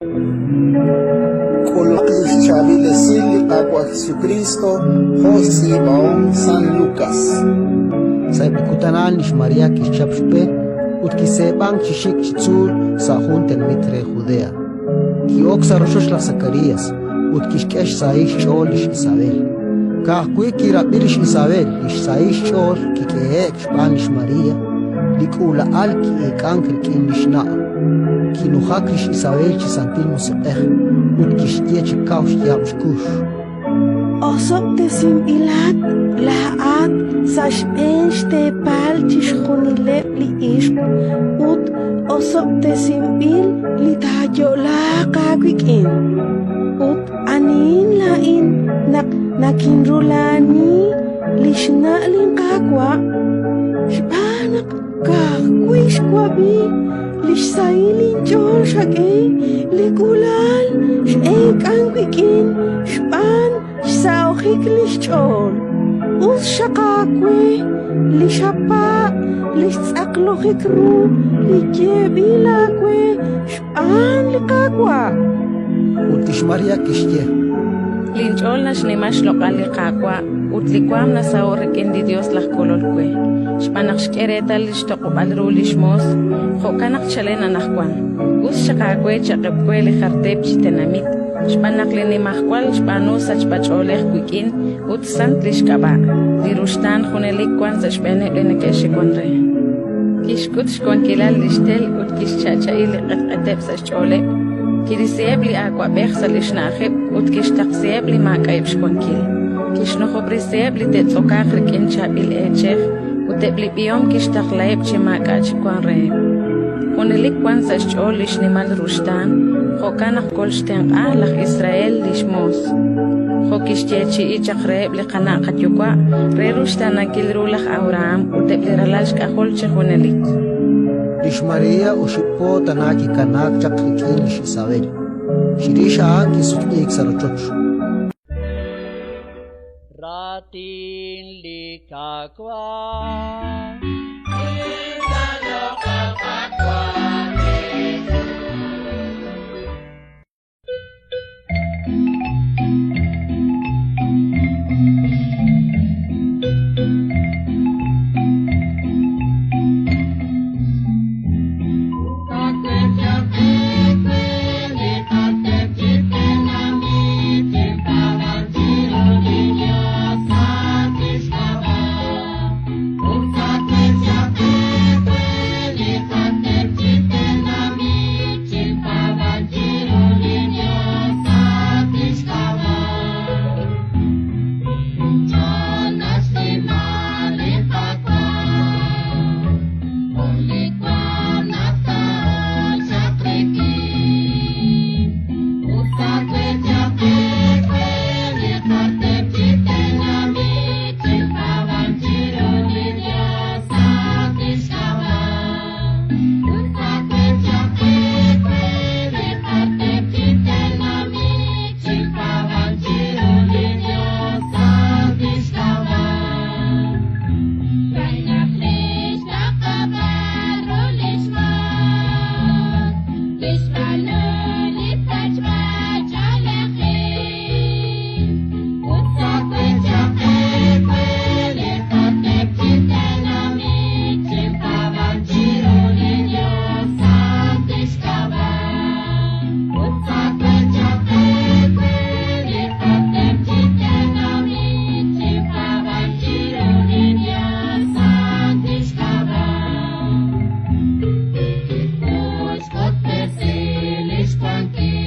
K'ulumaq li xchaab'il esil li Qaawa' Jesukriist jo' xtz'iib'ahom San Lukas. Sa'eb' li kutan a'an lix María kixchap xb'e ut kiseeb'ank chi xik chi tzuul sa' jun tenamit re Judea. Ki'ok sa' rochoch laj Sakarías ut kixk'e xsahil xch'ool lix Isabel. Ka'ajwi' kirab'i lix Isabel li xsahil xch'ool kik'ehe'k xb'aan lix María, li k'uula'al ki'eek'ank rik'in li xna'. Kinujak lix Isabel chi Santil Musiq'ej ut kixye chi kaw xyaab' xkux. Osob'tesinb'ilat laa'at sa' xb'een xteepal chixjunileb' li ixq ut osob'tesinb'il li taayo'laaq aawik'in. Ut anihin laa'in naq nakinrula'ani li xna' linQaawa'? Xb'aan naq ka'ajwi' xwab'i li xsahil inch'ool xak'e, li k'uula'al x'eek'ank wik'in xb'aan xsahojik li xch'ool. Us xaq aawe li xapaab' li xtz'aqlojik ru li yeeb'il aawe xb'aan li Qaawa'. Ut lix María kixye: Linch'ool naxnima xloq'al li Qaawa' ut li waanm nasaho'k rik'in li Yos laj Kolol we, xb'aan naq xk'e reetal li xtoq'ob'al ru li xmoos. Jo'kan naq chalen anaqwan, us xaq aawe cha'qeb' we li jar teep chi tenamit, xb'aan naq li Nimajwal xb'aanu sachb'ach'oolej wik'in ut sant li xk'ab'a'. Li ruxtaan junelik wank sa' xb'eeneb' li neke'xiwank re. Kixk'ut xwankilal li xtel ut kixcha'cha'i li q'etq'eteb' sa' xch'ooleb', kirisiheb' li awab'ej sa' li xna'ajeb' ut kixtaqsiheb' li maak'a'eb' xwankil. Kixnujob'resiheb' li te'tz'okaaq rik'in chaab'il eechej ut eb' li b'ihom kixtaqlaheb' chi maak'a' chik wank reheb'. Junelik wank sa' xch'ool li xnimal ruxtaan, jo'kan naq kolxtenq'a laj Israel li xmoos, jo' kixyeechi'i chaq reheb' li qana' qayuwa' re ruxtaanankil ru laj Abrahán ut eb' li ralal xk'ajol chi junelik. Lix María oxib' po tana kikanaak chaq rik'in lix Isabel. Chirix a'an kisutq'iik sa' rochoch. Raatin li Qaawa'. Thank you.